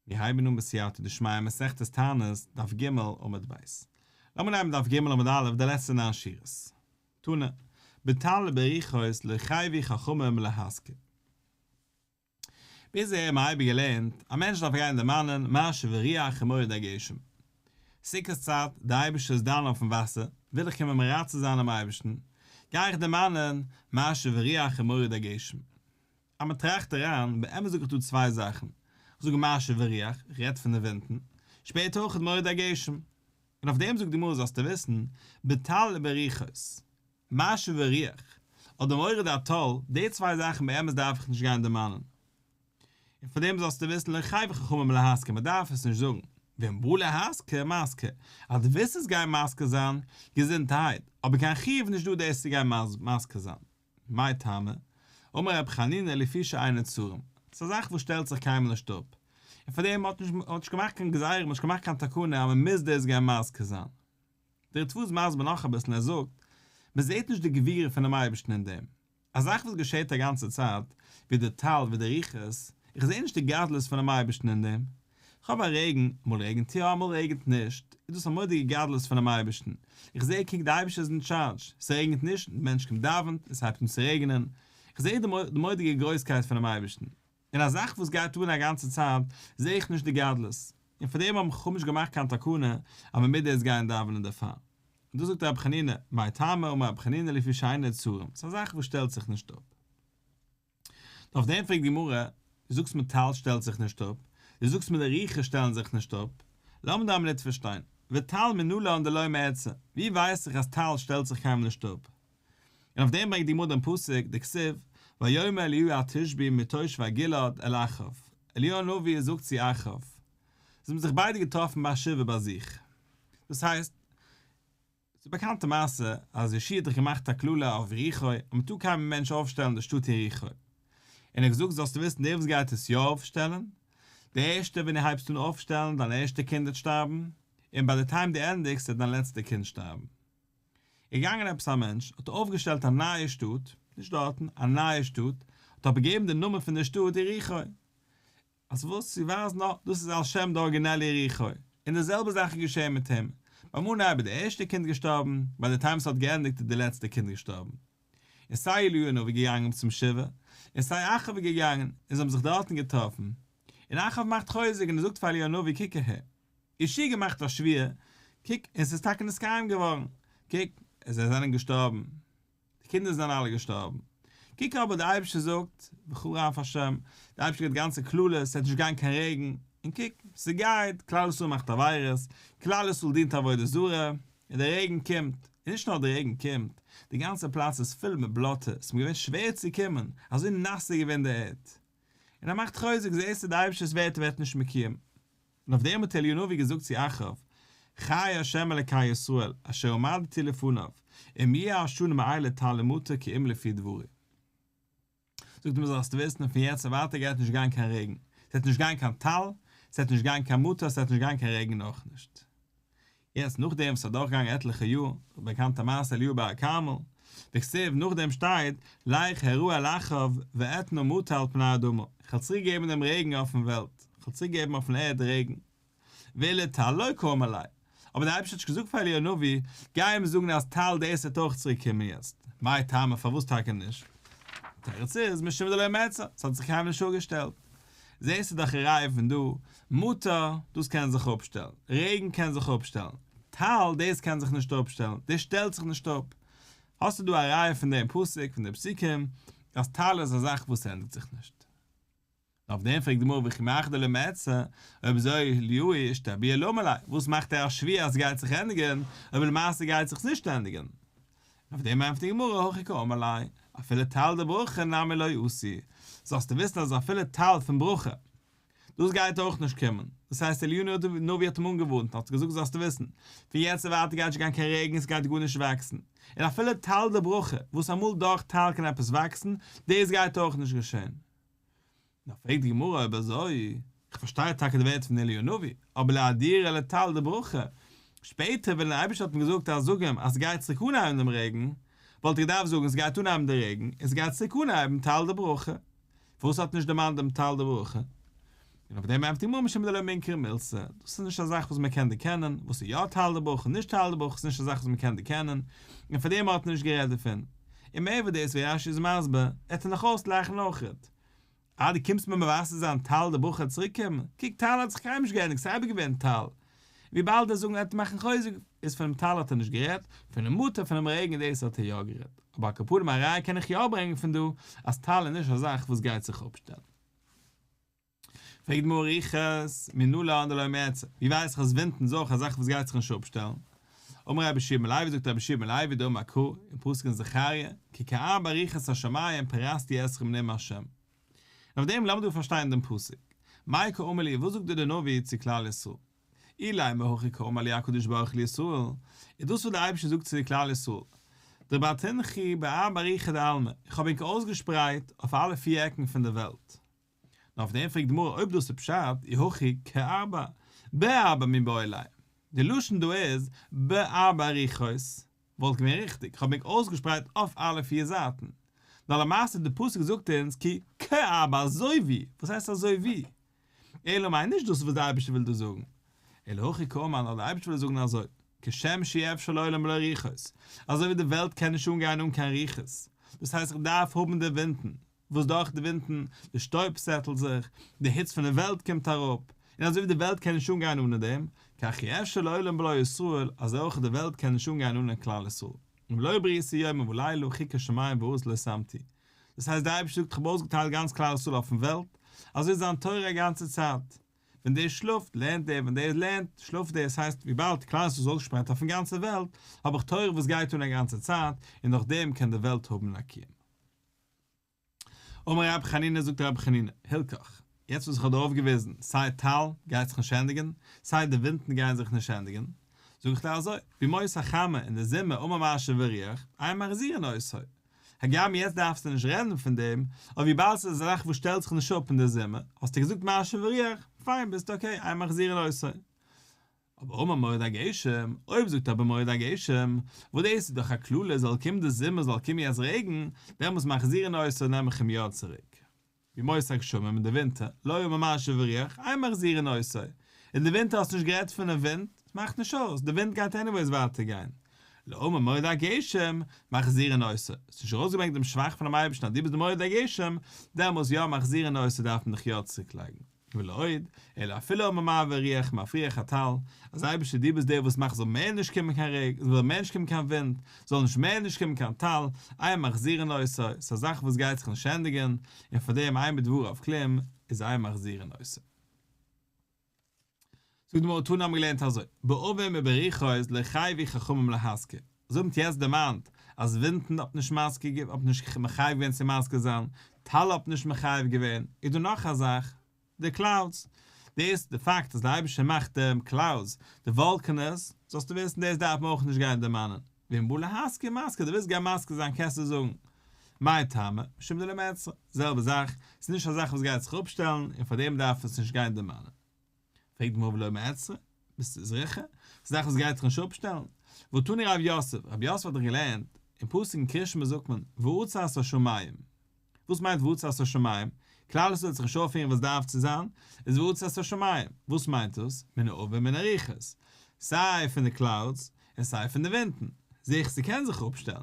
מיר הייבן אן בסייעתא דשמיא מסכת תענית, דף ג' עמוד ב'. לאמיר נעמען דף ג' עמוד א' די לעצטע ניין שורות. תנא, בטל וברוחות לא חייבו חכמים להזכיר. ביז אהער האבן מיר אייביג געלערנט, א מענטש דארף גיין דערמאנען משיב הרוח ומוריד הגשם. סוכות צייט, דער אייבערשטער איז דן אויפן וואסער, וויל איך קומען מרצה זיין דעם אייבערשטן, גיי איך דערמאנען משיב הרוח ומוריד הגשם. אז מען טראכט אריין, באמת זאג איך דא צוויי זאכן, איך זאג משיב הרוח, איך רעד פון די ווינטן, שפעטער אויך מוריד הגשם. און אויף דעם זאגט די גמרא זאלסטו וויסן, בטל וברוחות, משיב הרוח, אדער מוריד הטל, די צוויי זאכן באמת דארף איך נישט גיין דערמאנען. און פאר דעם זאלסטו וויסן לא חייבו חכמים להזכיר, מען דארף עס נישט זאגן, ואם בא להזכיר, מזכיר, אז דו ווילסט עס גיין מזכיר זיין, געזונטהייט, אבער קיין חיוב נישט דא דאס צו גיין מזכיר זיין. מאי טעמא? אמר רבי חנינא לפי שאין נעצרים, ס'איז א זאך וואס שטעלט זיך קיינמאל נישט אפ, און פאר דעם מ'האט נישט מ'האט נישט געמאכט קיין גזירה, מ'האט נישט געמאכט קיין תקנה אז מ'מוז דאס גיין מזכיר זיין. דער ריטב"א איז מסביר נאך אביסל און ער זאגט, מ'זעט נישט די גבורה פונעם אייבערשטן אין דעם. א זאך וואס געשעט א גאנצע צייט, ווי די טל ווי די רוחות, איך זע נישט די גדלות פונעם אייבערשטן אין דעם. כ'האב א רעגן, אמאל רעגנט יא אמאל רעגנט נישט, איז דאס א מורא'דיגע גדלות פונעם אייבערשטן, איך זע קוק די אייבערשטער איז אין טשארדזש, ס'רעגנט נישט, די מענטש קומט דאווענט און ס'הייבט אן צו רעגענען, איך זע די מורא'דיגע גרויסקייט פונעם אייבערשטן, און א זאך וואס גייט אן א גאנצע צייט זע איך נישט די גדלות, און פאר דעם האבן חכמים נישט געמאכט קיין תקנה אז מען מוז דאס גיין דאווענען דערפאר. און דאס זאגט רבי חנינא, מאי טעמא אמר רבי חנינא לפי שאין נעצרים, ס'איז א זאך וואס שטעלט זיך נישט אפ. אויף דעם פרעגט די גמרא, דו זאגסט מיר טל שטעלט זיך נישט אפ, דו זאגסט מיר די רוחות שטעלן זיך נישט אפ, לאמיר דא א מינוט פארשטיין, וטל מנלן דלא מיעצר, ווי ווייס איך אז טל שטעלט זיך קיינמאל נישט אפ? און אויף דעם ברענגט די גמרא דעם פסוק, דכתיב, ויאמר אליהו התשבי מתושבי גלעד אל אחאב, אליהו הנביא זאגט צו אחאב, זיי האבן זיך ביידע געטראפן ביי א שבעה ביי זיך, דאס הייסט, ס'איז א באקאנטע מעשה אז יהושע האט דאך געמאכט א קללה אויף יריחו אז מ'טאר קיין מענטש אויפשטעלן די שטאט יריחו. און ער האט געזאגט זאלסטו וויסן דער וואס גייט עס יא אויפשטעלן, די ערשטע ווען דו הייבסט אן אויפשטעלן דיין ערשטע קינד וועט שטארבן, און ביי די time דו ענדיגסט וועט דיין לעצטע קינד שטארבן. איז געגאנגען עפעס א מענטש האט אויפגעשטעלט א נייע שטאט, נישט דארטן, א נייע שטאט, האט אבער געגעבן די נאמען פון די שטאט יריחו. אז וואס? צו ווייזן נאר דאס איז על שם די ארגינעלע יריחו, און די זעלבע זאך איז געשען מיט אים, ביים אנהייב איז די ערשטע קינד געשטארבן, ביי די time ס'האט געענדיגט איז די לעצטע קינד געשטארבן. און סיי אליהו הנביא געגאנגען צום שבעה, און סיי אחאב איז געגאנגען, און זיי האבן זיך דארטן געטראפן. און אחאב מאכט חוזק און ער זאגט פאר אליהו הנביא קוק אהער, יהושע געמאכט א שבועה, קוק, און ס'איז טאקע נתקיים געווארן, קוק, זיי זענען געשטארבן. די קינדער זענען אלע געשטארבן. קוק אבער דער אייבערשטער זאגט, וכו' אף השם, דער אייבערשטער גיבט גאנצע קללות, ס'וועט נישט גיין קיין רעגן, און קוק, ס'גייט, כלל ישראל מאכט עבירות, כלל ישראל דינט עבודה זרה, און דער רעגן קומט, און נישט נאר דער רעגן קומט, די גאנצע פלאץ איז פול מיט בלאטע, ס'איז מיר געווען שווער צו קומען, אזוי נאס איז געווען די ערד. און ער מאכט חוזק, זעסטו די אייבערשטער'ס ווערטער ווערט נישט מקוים. און אויף דעם האט אליהו הנביא געזאגט צו אחאב, חי ה' אלקי ישראל, אשר עמדתי לפניו, אם יהיה השנים האלה טל ומטר כי אם לפי דברי. זאגט אים זאלסטו וויסן פון יעצט און ווייטער גייט נישט גיין קיין רעגן, ס'וועט נישט גיין קיין טל, ס'וועט נישט גיין קיין מטר, ס'וועט נישט גיין קיין רעגן אויך נישט. יעצט נאכדעם וואס ס'איז אדורכגעגאנגען עטליכע יאר, די באקאנטע מעשה אליהו בהר כרמל, דכתיב נאכדעם שטייט, לך הרע אל אחאב ואתנה מטר על פני האדמה, איך וועל צוריק געבן דעם רעגן אויפן וועלט, איך וועל צוריק געבן אויפן ערד רעגן. ואילו טל לא קאמר ליה, אבער דער אייבערשטער האט נישט געזאגט פאר אליהו הנביא, גיי אים זאגן אז טל דאס וועט אויך צוריק קומען יעצט, מאי טעמא פארוואס טאקע נישט? תירוץ איז, משום דלא מיעצר, ס'האט זיך קיינמאל נישט אפגעשטעלט. זעסטו דאך א ראיה פון דא, מטר, דאס קען זיך אפשטעלן, רעגן קען זיך אפשטעלן, טל, דאס קען זיך נישט אפשטעלן, דאס שטעלט זיך נישט אפ. האסטו דא א ראיה פון דעם פסוק, פון די פסוקים, אז טל איז א זאך וואס ענדיגט זיך נישט. אויף דעם פרעגט די גמרא וכי מאחר דלא מיעצר, אויב אזוי אליהו אישתבועי למה ליה, וואס מאכט ער א שבועה אז ס'גייט זיך ענדיגן, אויב למעשה גייט זיך עס נישט ענדיגן? אויף דעם ענטפערט די גמרא הכי קאמר ליה, אפילו טל דברכה נמי לא אתי, זאלסטו וויסן אז אפילו טל פון ברכה, דאס גייט אויך נישט קומען, דאס הייסט אליהו הנביא האט אים אנגעווארנט און האט געזאגט זאלסטו וויסן, פון יעצט און ווייטער גייט נישט גיין קיין רעגן עס גייט גארנישט וואקסן, און אפילו טל דברכה, וואס אמאל דורך טל קען עפעס וואקסן, דאס גייט אויך נישט געשען. נאר פרעגט די גמרא אויב אזוי, איך פארשטיי טאקע די ווערטער פון אליהו הנביא, אבער לאהדורי לטל דברכה, שפעטער ווען דער אייבערשטער האט אים געזאגט אז זאג אים אז ס'גייט צוריק אנהייבן דעם רעגן, וואלט ער געדארפט זאגן ס'גייט אנהייבן די רעגן און ס'גייט צוריק אנהייבן טל דברכה, פארוואס האט ער נישט דערמאנט דעם טל דברכה? און אויף דעם ענטפערט די גמרא משום דלא מינכרא מילתא, דאס איז נישט א זאך וואס מען קען דערקענען, וואס איז יא טל דברכה און נישט טל דברכה איז נישט א זאך וואס מען קען דערקענען, און פאר דעם האט ער נישט גערעדט דערפון. און מער ווי דאס ווי רש"י איז מסביר, עט ער נאך אויסלאכן אויכעט. אה דו קומסט מיר מבשר זיין טל דברכה צוריק קומען, קוק טל האט זיך קיינמאל נישט געענדיגט ס'איז אייביג געווען טל. וויבאלד ער זאגן עט מאכן חוזק איז פונעם טל האט ער נישט גערעדט, פונעם מטר פונעם רעגן דאס האט ער יא גערעדט. אבער על כל פנים א ראיה קען איך יא ברענגען פון דא אז טל איז נישט א זאך וואס גייט זיך אפשטעלן. פרעגט די גמרא רוחות מנלן דלא מיעצר, ווי ווייס איך אז ווינטן איז אויך א זאך וואס גייט זיך נישט אפשטעלן? אמר רבי יהושע בן לוי זאגט רבי יהושע בן לוי דאמר קרא אין פסוק אין זכריה כי כארבע רוחות השמים פרסתי אתכם נאם ה'. און אויף דעם לאמיר דא פארשטיין דעם פסוק, מאי קאמר להו וואס זאגט דא דער נביא צו כלל ישראל? אילימא הכי קאמר להו הקדוש ברוך הוא לישראל, איז דאס וואס דער אייבערשטער זאגט צו כלל ישראל, דרבעתינכו בארבע רוחי דעלמא, איך האב ענק אויסגעשפרייט אויף אלע פיר עקן פון דער וועלט. נאר אויף דעם פרעגט די גמרא אויב דאס איז פשט, אי הכי כארבע, בארבע מיבעי ליה, די לשון דא איז בארבע רוחות, וואלט געווען ריכטיג, איך האב ענק אויסגעשפרייט אויף אלע פיר זייטן. נאר למעשה די פסוק זאגט אונז כי כארבע אזוי ווי, וואס הייסט אזוי ווי? אלא מאי נישט דאס וואס די אייבערשטער וויל דא זאגן, אלא הכי קאמר נאר די אייבערשטער וויל זאגן אזוי, כשם שאי אפשר לעולם בלא רוחות, אזוי ווי די וועלט קען נישט אנגיין אן קיין רוחות, דאס הייסט איך דארף האבן די ווינטן, וואס דורך די ווינטן, די שטויב סעטלט זיך, די היץ פון די וועלט קומט אראפ, און אזוי ווי די וועלט קען נישט אנגיין אנע דעם, כך אי אפשר לעולם בלא ישראל, אזוי אויך די וועלט קען נישט אנגיין אנע כלל ישראל. אם לא בריתי יומם ולילה חוקות שמים וארץ לא שמתי. דאס הייסט דער אייבערשטער זאגט איך האב אויסגעטיילט גאנץ כלל ישראל אויפן וועלט, אזוי איז זיין תורה א גאנצע צייט, ווען דער שלאפט לערנט דער, ווען דער לערנט שלאפט דער, עס הייסט וויבאלד כלל ישראל איז אויסגעשפרייט אויפן גאנצע וועלט, האב איך תורה וואס גייט אן א גאנצע צייט, און דורך דעם קען די וועלט האבן א קיום. אמר רבי חנינא זאגט רבי חנינא, הלכך, יעצט וואס איך האב דיר אויפגעוויזן, סיי טל גייט זיך נישט ענדיגן, סיי די ווינטן גייען זיך נישט ענדיגן, זאג איך דיר אזוי, בימות החמה אין די זומער אמר משיב הרוח, אין מחזירין אותו. הגם יעצט דארפסטו נישט רעדן פון דעם, אבער וויבאלד ס'איז א זאך וואס שטעלט זיך נישט אפ אין די זומער, האסטו געזאגט משיב הרוח, פיין ביסטו אקעי, אין מחזירין אותו. אבער אמר מוריד הגשם, אויב זאגט אבער מוריד הגשם, וואס דאס איז דאך א קללה זאל קומען די זומער זאל קומען יעצט רעגן, דעמאלס מחזירין אותו נעם איך אים יא צוריק. בימות הגשמים אין די ווינטער, לא אמר משיב הרוח, אין מחזירין אותו, אין די ווינטער האסטו נישט גערעדט פונעם ווינט, עס מאכט נישט אויס, די ווינט גייט עניוועיס ווייטער גיין. לא אמר מוריד הגשם, מחזירין אותו, האסט נישט ארויסגעברענגט דעם שבח פונעם אייבערשטן אז דו ביסט די מוריד הגשם, דעמאלס יא מחזירין אותו דארף מען דיך יא צוריקלייגן. ולעוד, אלא אפילו אמר מעביר הרוח מפריח הטל, אז אייבערשטער דו ביסט דער וואס מאכט זאל מער נישט קומען קיין רעגן, זאל מער נישט קומען קיין ווינט, זאל נישט מער נישט קומען קיין טל, אין מחזירין אותו, ס'איז א זאך וואס גייט זיך נישט ענדיגן, און פאר דעם אין בדבריו כלום, איז אין מחזירין אותו. זאגט די גמרא תנא האבן מיר געלערנט אזוי, בעבים וברוחות לא חייבו חכמים להזכיר, אזוי האט מען יעצט דערמאנט אז ווינטן האט נישט מזכיר האט נישט מחייב געווען צו מזכיר זיין, טל האט נישט מחייב געווען, איז דא נאך א זאך, די קלאודס, דאס די פאקט אז די אייבערשטער מאכט די קלאודס, די וואלקענעס, זאלסטו וויסן דאס דארף מען אויך נישט גיין דערמאנען, ואם בא להזכיר מזכיר, דו ווילסט גיין מזכיר זיין קענסטו זאגן, מאי טעמא, משום דלא מיעצרא, זעלבע זאך, ס'איז נישט א זאך וואס גייט זיך אפשטעלן, און פאר דעם דארף עס נישט גיין דערמאנען. פרעגט די גמרא ולא מיעצרא, ביסטו זיכער? ס'איז א זאך וואס גייט זיך נישט אפשטעלן. והתני רב יוסף, רב יוסף האט דאך געלערנט, אין פסוק אין קריאת שמע זאגט מען, והצר את השמים. וואס מיינט והצר את השמים? כלל ישראל וועט זיך נישט אויפפירן וואס דארף צו זיין, איז והצר את השמים. וואס מיינט דאס? מן העבים ומן הרוחות. סיי פון די קלאודס, און סיי פון די ווינטן. זעה איך ס'קען זיך אפשטעלן.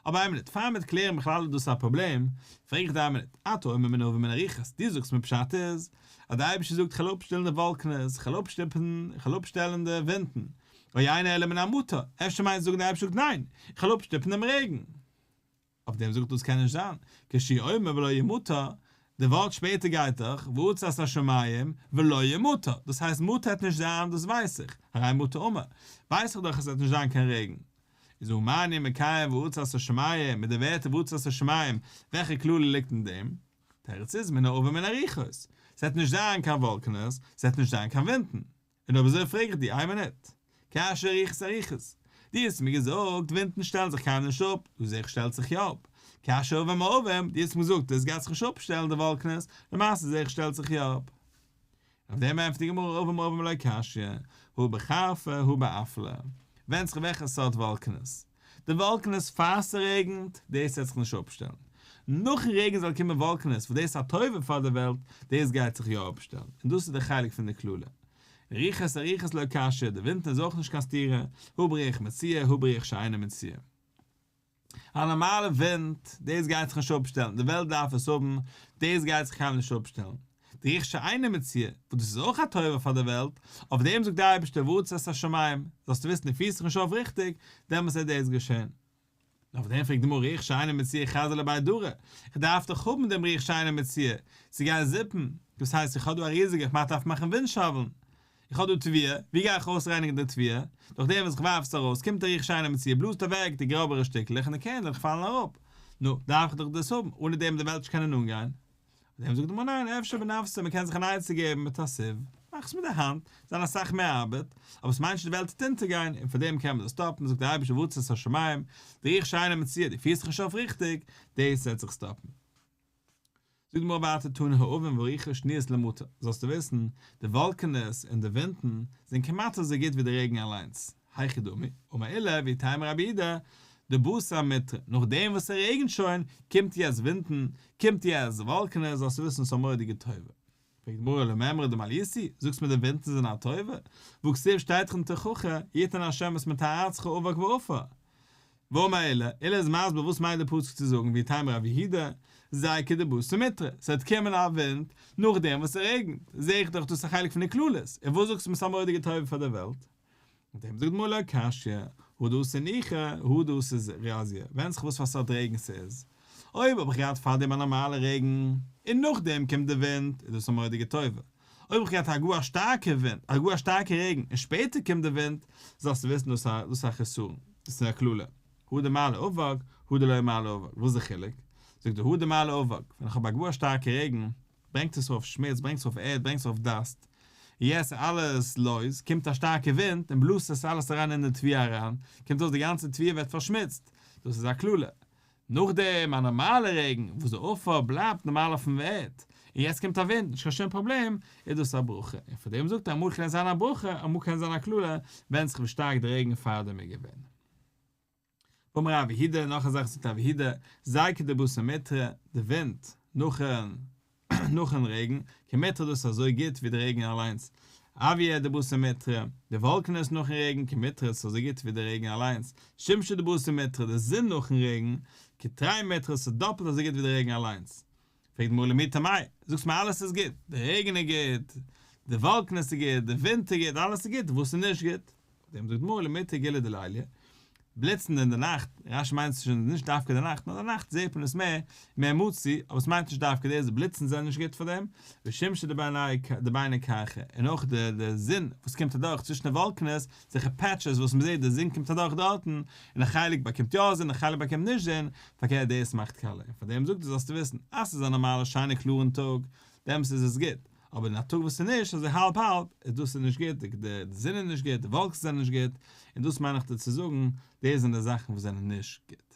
אבער איין מינוט, פאר מיר קלערן בכלל איז דאס א פראבלעם, פרעג איך דיר איין מינוט, אתה אומר מן העבים ומן הרוחות, דו זאגסט מיר פשט איז, אז דער אייבערשטער זאגט כ'על אפשטעלן די וואלקענעס, כ'על אפשטופן, כ'על אפשטעלן די ווינטן, או אינו אלא מן המטר, אפשר מיינסטו זאגן דער אייבערשטער זאגט ניין, כ'על אפשטופן דעם רעגן. אויף דעם זאגט דאס קען נישט זיין, כשהוא אומר ולא ימטר, די ווארט שפעטער גייט דאך, והצר את השמים ולא ימטר, דאס הייסט מטר העט נישט זיין דאס ווייס איך, הרי מטר אמור, ווייס איך דאך אז עס וועט נישט זיין קיין רעגן. איז הא מה אני מקיים והצר את השמים, מיט די ווערטער והצר את השמים, וועלכע קללה ליגט אין דעם? תירוץ איז מן העבים ומן הרוחות, ס'וועט נישט זיין קיין וואלקענעס, ס'וועט נישט זיין קיין ווינטן. און אויב אזוי פרעג איך דיר איין מינוט, קשיא ארוחות ארוחות, דו האסט מיר געזאגט ווינטן שטעלן זיך קיינמאל נישט אפ, דא זעה איך שטעלט זיך יא אפ, קשיא עבים מעבים, דו האסט מיר געזאגט עס גייט זיך נישט אפשטעלן די וואלקענעס, למעשה זעה איך שטעלט זיך יא אפ. אויף דעם ענטפערט די גמרא עבים עבים לא קשיא, הא בחרפי הא באפלי, ווענדט זיך וועלכע סארט וואלקענעס. די וואלקענעס פאר ס'רעגנט, דאס וועט זיך נישט אפשטעלן. נאכן רעגן זאל קומען וואלקענעס וואס דאס איז א טובה פאר די וועלט, דאס גייט זיך יא אפשטעלן, און דאס איז די חלק פון די קללה. רוחות ארוחות לא קשיא, די ווינטן איז אויך נישט קיין סתירה, הא ברוח מצויה הא ברוח שאינה מצויה. א נארמאלע ווינט, דאס גייט זיך נישט אפשטעלן, די וועלט דארף עס האבן, דאס גייט זיך קיינמאל נישט אפשטעלן. די רוח שאינה מצויה, וואס דאס איז אויך א טובה פאר די וועלט, אויף דעם זאגט דער אייבערשטער והצת את השמים, זאלסטו וויסן דו פירסט זיך נישט אויף ריכטיג, דעמאלס וועט דאס געשען. אויף דעם פרעגט די גמרא רוח שאינה מצויה חזי לבי דרי, איך דארף דאך האבן דעם רוח שאינה מצויה צו גיין זיפן, דאס הייסט איך האב דא א ריזיגע, איך דארף מאכן ווינט-שאוולן, איך האב דא תבואה, ווי גיי איך אויסרייניגן די תבואה? דורך דעם וואס איך ווארף עס ארויס, קומט די רוח שאינה מצויה, בלאזט אוועק די גראבערע שטיקלעך און די קערנדלעך פאלן אראפ. נו, דארף איך דאך דאס האבן, אנע דעם וועט די וועלט נישט קענען אנגיין. אויף דעם זאגט די גמרא ניין, אפשר בנפסה, מען קען זיך אן עצה געבן מיט א סיב, מאך עס מיט די האנט, זיין אסאך מער ארבעט, אבער עס מיינט נישט די וועלט וועט אונטערגיין, און פאר דעם קען מען דאס סטאפן, זאגט דער אייבערשטער והצת את השמים, די רוח שאינה מצויה, דו פירסט זיך נישט אויף ריכטיג, דאס וועט זיך סטאפן. זאגט די גמרא ווייטער תנא העבים והרוחות שניות למטר, זאלסטו וויסן, די וואלקענעס און די ווינטן זענען כמעט אזוי גוט ווי די רעגן אליינס, היכי דמי, אמר עולא ואיתימא רב יהודה, דבתר מיטרא, נאכדעם וואס ס'רעגנט שוין, קומט יעצט ווינטן, קומט יעצט וואלקענעס, זאלסטו וויסן ס'איז א מורא'דיגע טובה. פרעגט די גמרא למימרא דמעליותא היא, זאגסט מיר די ווינטן זענען א טובה? והכתיב שטייט דאך אין תוכחה, יתן ה' את מטר ארצך אבק ועפר. ואמר עולא, עולא איז מסביר וואס מיינט די פסוק צו זאגן ואיתימא רב יהודה, זיקא דבתר מיטרא, ס'וועט קומען א ווינט נאכדעם וואס ס'רעגנט, זעה איך דאך דאס איז א חלק פון די קללות, און וואס זאגסטו מיר ס'איז א מורא'דיגע טובה פאר די וועלט? אויף דעם זאגט די גמרא לא קשיא, הא דאתא ניחא, הא דאתא רזיא, ווענדט זיך וואס פאר סארט רעגן ס'איז. אויב האב איך געהאט פארדעם א נארמאלע רעגן, און נאכדעם קומט די ווינט, איז דאס א מורא'דיגע טובה. אויב האב איך געהאט א גאר א שטארקע ווינט, א גאר א שטארקע רעגן, און שפעטער קומט די ווינט, זאלסטו וויסן דאס איז א חסרון, דאס איז א קללה. הא דמלא אבק, הא דלא מלא אבק, וואס איז די חילוק? זאגט ער הא דמלא אבק, ווען איך האב א גאר א שטארקע רעגן, ברענגט עס ארויף שמוץ, ברענגט עס ארויף ערד, ברענגט עס ארויף dust, יעצט איז אלעס לויז, קומט א שטארקע ווינט און בלאזט עס אלעס אריין אין די תבואה אריין, קומט אויס די גאנצע תבואה ווערט פארשמוצט, דאס איז א קללה. נאכדעם א נארמאלע רעגן וואס די עפר בלייבט נארמאל אויפן ערד, און יעצט קומט א ווינט, נישט קיין שום פראבלעם, איז דאס א ברכה, און פאר דעם זאגט ער אמאל קען עס זיין א ברכה, אמאל קען עס זיין א קללה, ווענדט זיך ווי שטארק די רעגן פארדעם איז געווען. ואמר רב יהודה, נאך א זאך זאגט רב יהודה, זיקא דבתר מיטרא, די ווינט נאכן נאכן רעגן, כמיטרא דאס איז אזוי גוט ווי די רעגן אליינס. אויא דבתר מיטרא, די וואלקענעס נאכן רעגן, כמיטרא איז אזוי גוט ווי די רעגן אליינס. שמשא דבתר מיטרא, די זון נאכן רעגן, כתרי מיטרא, ס'איז דאפלט אזוי גוט ווי די רעגן אליינס. פרעגט די גמרא למעוטי מאי, זאגסט מיר אלעס איז גוט, די רעגן איז גוט, די וואלקענעס איז גוט, די ווינט איז גוט, אלעס איז גוט, וואס איז נישט גוט? אויף דעם זאגט די גמרא למעוטי גילי דליליא, בליצן אין די נאכט, רש"י מיינט שוין נישט דווקא די נאכט, נאר די נאכט זעט מען עס מער, מער מצוי, אבער עס מיינט נישט דווקא דאס, די בליצן זענען נישט גוט פאר דעם, ושמשא דביני כרכי, און אויך די די זון וואס קומט אדורך צווישן די וואלקענעס, אזעלכע patches וואס מען זעט די זון קומט אדורך דארטן, און א חלק באקומט יא זון, א חלק באקומט נישט זון, פארקערט דאס מאכט קאלע, און פאר דעם זאגט ער זאלסטו וויסן, אז ס'איז א נארמאלע שיינע קלארן טאג, דעמאלס איז עס גוט, אבער אין א טאג וואס איז נישט אזוי האלב האלב, איז דאס איז נישט גוט, די זון איז נישט גוט, די וואלקנס זענען נישט גוט, און דאס מיין איך דיר צו זאגן, דאס זענען די זאכן וואס זענען נישט גוט.